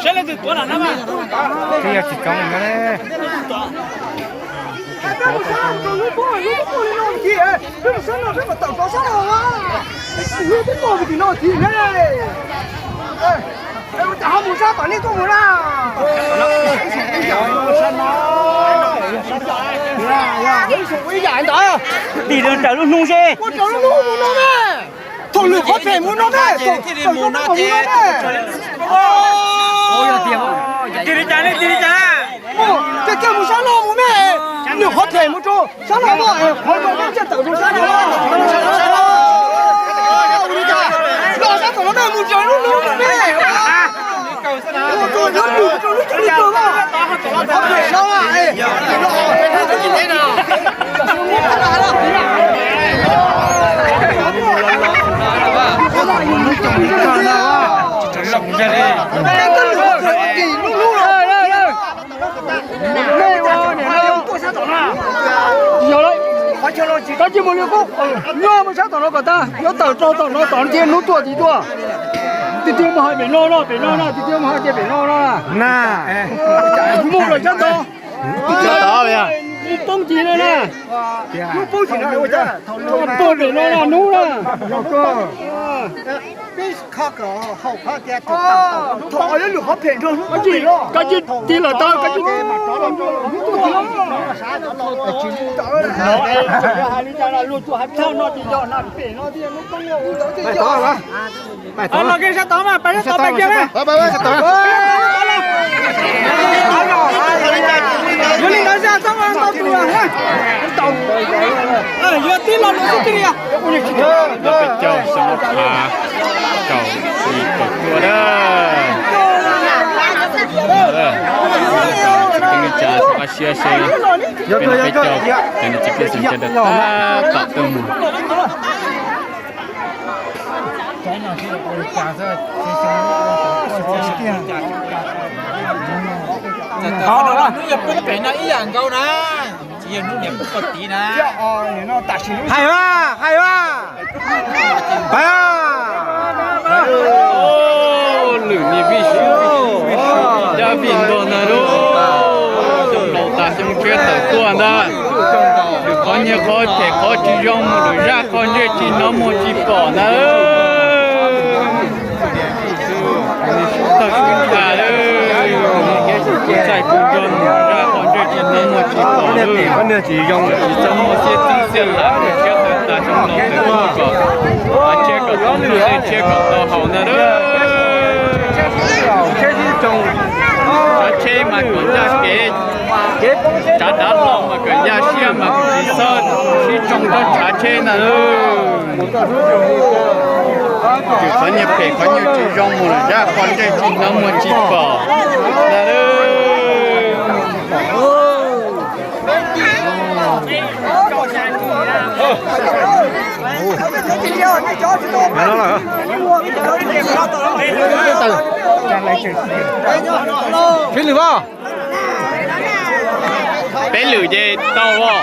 Twb yog tsis txoov no. Tim raws lub hnub seb. Thaum lwm qhov phem mus no ne, thaum lwm qhov phem mus no ne. Tig li cas ne, tig li cas? Ces kiag mus sab no mus me, lwm qhov phem mus rau sab no, qhov no ne, tawm rau sab no. Los sab tom no ne, mus raws lub hnub me. Yog lawm, koj cia mus li qub, nyob mus sab tom no kom tag, yuav tawm rau tom no tom no thiab hnub tuaj tid tuaj. Tiag tiag mus hais pem no no, pem no no, tiag tiag mus hais tias pem no no na. Mus lawm sab tod. Mus poob tid no na. Mus poob tid no, poob pem no na, hnub na. Koj cia tig lawm tau, koj cia tig lawm tau. Luag tuaj hais txhawj no ces yog na, pem no thiab hnub poob. Los kiag sab tod mas, pais sab tod pais kiag na. Yuav li ntawd xwb, txhob ntau tus. Yuav tib lo lus xwb cia li. Peb caug xyoo ob phav kaum yim kaum cuaj na. Tsis peb caug xyoo ob phav kaum yim kaum cuaj, peb caug, cov niam txiv pej xeem sawv daws tab tom tuaj mus. Hnub yog poob pem no ib yam nkaus na, tsis yog hnub niam poob qhov tid na. Hais mas, hais mas. Lwm niag vij sub vij sub vij cab vij ntuag ntag lauj, xyoo laus tas xyoo tshiab tawm tuaj ntag. Lwm qhov nyiag qhov them qhov tsis zoo mus lwm zaj qhov ntsej tsis hnov muag tsis pom ntag. Tawg sub ntag, txaij kuv nrog mus zaj qhov ntsej tsis hnov muag tsis pom. Tsis txhob muaj xiab txwb xiab lam, tshiab tawm tas xyoo laus tawm tuaj kom av tshiab kom tau noj dej tshiab kom tau haus ntag lauj. Tsav tsheb mas kom ncaj kev, tsav dav hlau mas kom ncaj siab mas kom tsis txhob sib tsoo tsob tsav tsheb ntag lauj. Tsis qhov nyiag phem qhov nyiag tsis zoo mus lwm zaj qhov ntsej tsis hnov muag tsis pom ntag lauj. Peb lwm ces tau os.